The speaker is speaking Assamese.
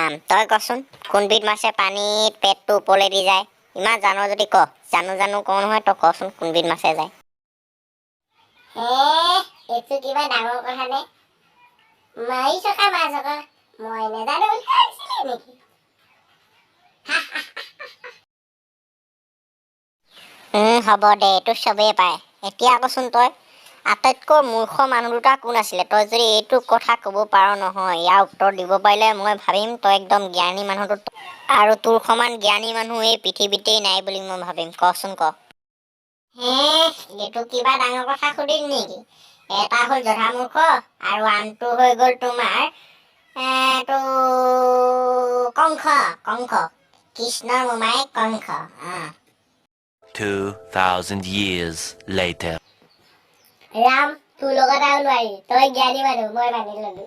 ৰাম, তই কচোন, কোনবিধ মাছে পানীত পেটটো ওপৰলৈ দি যায়? ইমান জান যদি ক। জানো জানো কওঁ নহয়, তই কচোন কোনবিধ মাছে যায়? হে, এইটো কিবা ডাঙৰ কথা নে? মাৰি থকা মাছ আকৌ, মই নাজানো বুলি ভাবিছিলি নেকি? হ'ব দে, এইটো চবেই পায়। এতিয়া কচোন তই, আটাইতকৈ মূৰ্খ মানুহ দুটা কোন আছিলে? তই যদি এইটো কথা ক'ব পাৰ নহয়, ইয়াৰ উত্তৰ দিব পাৰিলে মই ভাবিম তই একদম জ্ঞানী মানুহটো আৰু তোৰ সমান জ্ঞানী মানুহ এই পৃথিৱীতেই নাই বুলি মই ভাবিম। কচোন ক। হে, এইটো কিবা ডাঙৰ কথা সুধিল নেকি? এটা হ'ল জধামূৰ্খ আৰু আনটো হৈ গ'ল তোমাৰ এইটো কংস। কংস, কৃষ্ণৰ মোমায়েক কংস। 2,000 years later. Ram, তোৰ লগত আৰু নোৱাৰি। তই জ্ঞানী মানুহ, মই মানি ললো।